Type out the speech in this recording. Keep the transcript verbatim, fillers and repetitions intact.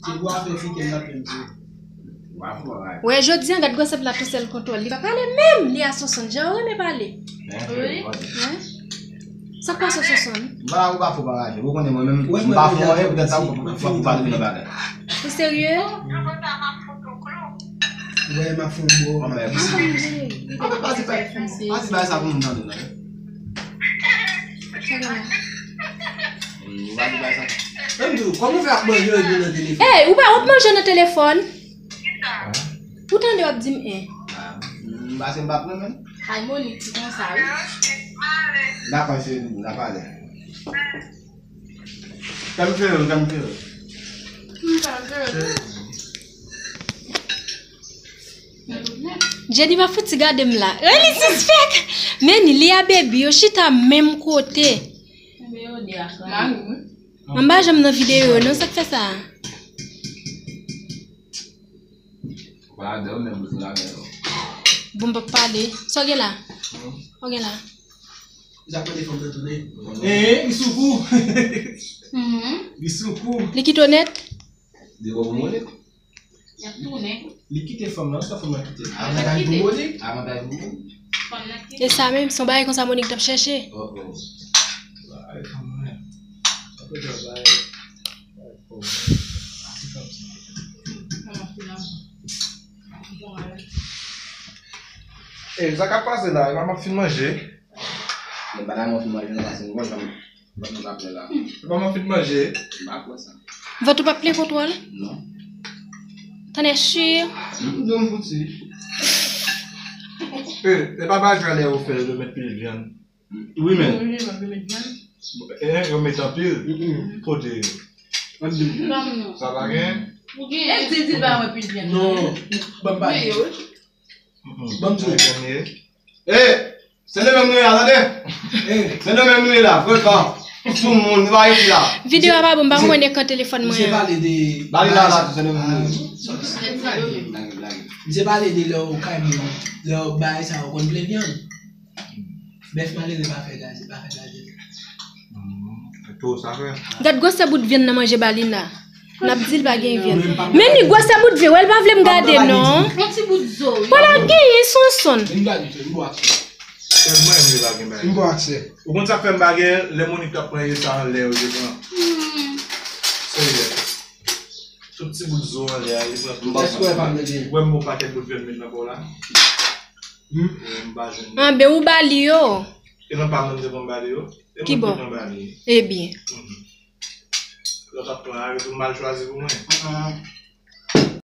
Se pou afè fi ke m t ap fè m di. Wè, jodi a, gad gwosèt la tou sèl kontwòl. Li pa pale menm, li a Sonson. Jan yo renmen pale. Wi. Sa k pase Sonson? M pa la pou pa fè w pa raje. Ou konnen mwen menm, m pa fè anyen poutèt sa, ou pa pou pale de bagay. Ou serye? Wè, m ap fè yon bò. Anben, pase bagay sa pou moun tande non. Sa gen la? Menm di w, kòman w fè ap manje epi nan telefòn? Ey, ou pa w ap manje nan telefòn? Ou tande w ap di m en. M pase m pa pran menm. Ay, Monik, ti konsa, wi. Dakò, cheri, n a pale. Kèm fere, kèm fere. Jenny pa fouti gade m la. Ey, li sispèk! Men li a Baby, yo chita menm kote. Mwen pa janm nan videyo yo, non, sa k fè sa? Bon, m p ap pale. Sa w gen la? Sa w gen la? Li ap mande fanm nan tounen. Ee, li sou kou. Li sou kou. Li kite w nèt? Li wè pou mwen. Li ap tounen. Li kite fanm nan, sa fanm nan kite l? Avantaj pou Monik. Avantaj pou Monik. E sa menm, se yon bagay konsa Monik t ap chèche. Oh, oh. Ay, fanm nan. Apre sa, bagay. E, sa k ap pase la? E pa m ap fin manje. Men pa la mwen fin manje nan pase m wè jan m ap la. E pa m ap fin manje. M pa kwè sa. Vant ou pa plen kontwòl? Non. T'en es sûr? M di w m fouti. E, e pa pa jan lè yo fè yo met pil vyann. Wi, men. Wi, wi, yo met anpil. Kote yo? Sa pa gen? Ou gen. E di, di pa mwen pil vyann. Non. Ban m pale. Ban m di w. E, se de menm nou ye la, tande? Se de menm nou ye la, frekan. Sou moun, nou pa rete la. Videyo a pa bon, m pa konprann ekran telefòn mwen an. Misye pale de. Bali la, la, se de menm nou ye. Misye pale de lè w kay moun, lè w bay sa, w konn plen vyann. Bèf malere pa fè gaze, pa fè gaze. Gad gwosè bout vyann nan manje ba li la. N ap di l pa gen vyann. Men ni gwosè bout vyann, wè l pa vle m gade non. Yon ti bout zo, wi. Wè l ap genyen Sonson. Vin gade, m bo aksè. Tèlman m vle pa gen bagay. M bo aksè. Ou konn sa k fè m pa gen, lè Monik t ap pran ye sa anlè, yo te pran. Serye. Tout ti bout zo anlè a, li pran tout. Èske w pa m leve? Ou wè m bon pakèt bout vyann met nan bò la. M pa jwenn. Anben, ou ba li yo. E nan pa mwen te konn ba li yo. Ki bò? Ebyen. Lè w t ap pran a, yo tou mal chwazi pou mwen.